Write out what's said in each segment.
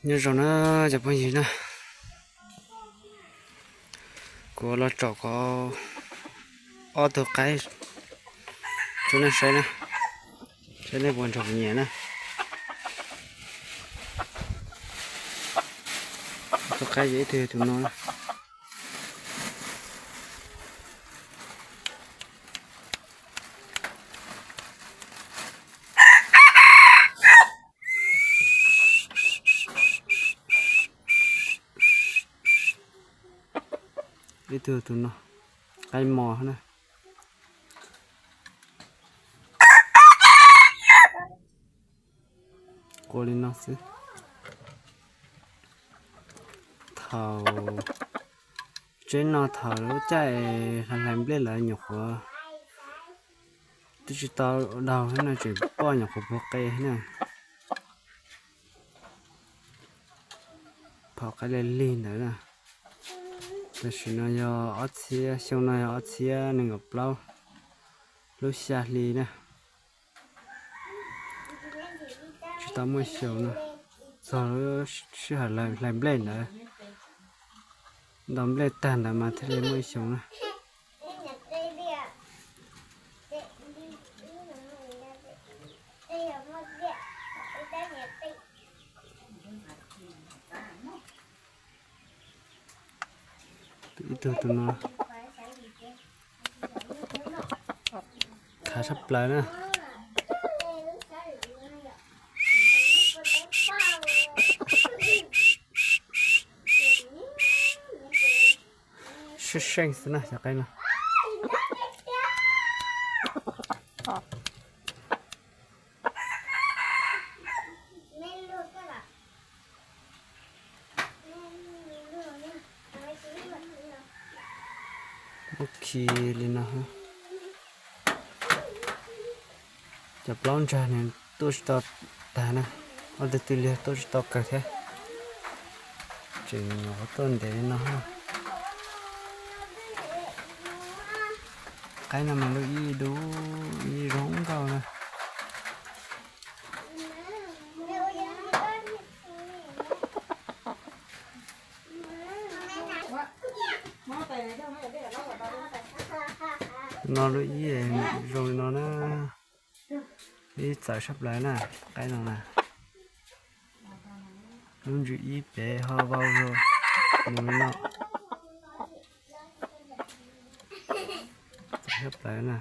Nyob zoo na cov phooj ywg na, kuv los tsom kuv ob tug qaib rau nej saib na, saib nej puas nrog kuv nyiam na. Ob tug qaib ces ib tug yog tus no na. Ib tug tus no, qaib mos na. Qua li no xwb. Thaum tsev no thaum lub caij hlais hlais nplej lawv nyuam qhuav twb tsis tau daug thiab no, tseem poj nyuam qhuav puag qe thiab na. Phom qaib lig lig ntawd na. Tam sim no yog ob txhiab, xyoo no yog ob txhiab nees nkaum plaub lub xya hli na. Tsis tau muaj xyoo na, txog lub sij hawm hlais nplej ntawd, ntaus nplej tag ntawd mas thiaj li muaj ib xyoo na. Ib tug tus no khav tshaj plaws na. Sib seej xwb na cov qaib no. Muab khi li no. Cov plaub ntsag nws tuaj tsis tau tag na, ob tug twg liag tuaj tsis tau kawg thiab. Tseem nyuam qhuav tuaj ntev li no. Qaib no mas lub ib dub ib zoo nkauj na. No lub ib zoo li no na. Ib txawv sab plaws na, qaib no na. Lub ntsws ib pem ho vau zog mus li no. Txawv sab plaws na.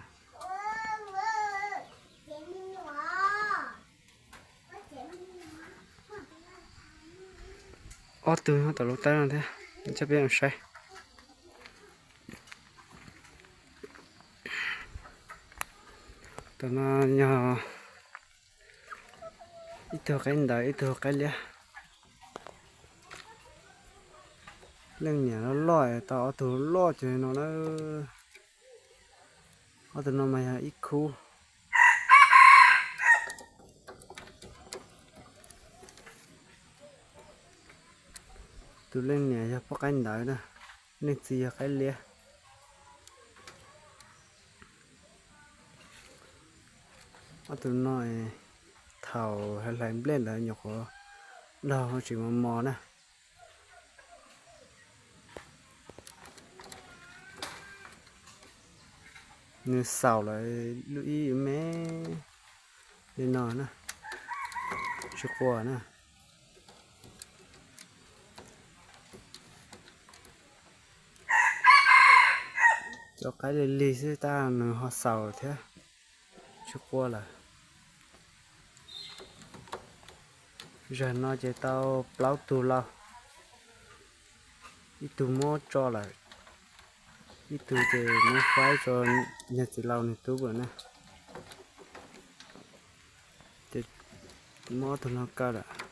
Ob tug nyob tom lub tawb no thiab, coj peb mus saib. Tam no yog ib tug qaib ntawv, ib tug qaib liab. Leej niam loj loj tau ob tug loj cuag no na. Ob tug no mas yog ib khub. Tus leej niam yog poj qaib ntawv na, leej txiv yog qaib liab. Ob tug no thaum hlais nplej ntawd nyuam qhuav daug tsis mos mos na. Nws xaus lawm lub ib me li no na, tsis quaj na. Cov qaib lig lig xwb tab nws ho xaus thiab, tsis quaj lawm. Zaum no ces tau plaub tug lauj, ib tug muab tso lawm, ib tug ces muab faib rau niag txiv laus nws tub lawm na. Ces muab ob tug no kaw lawm.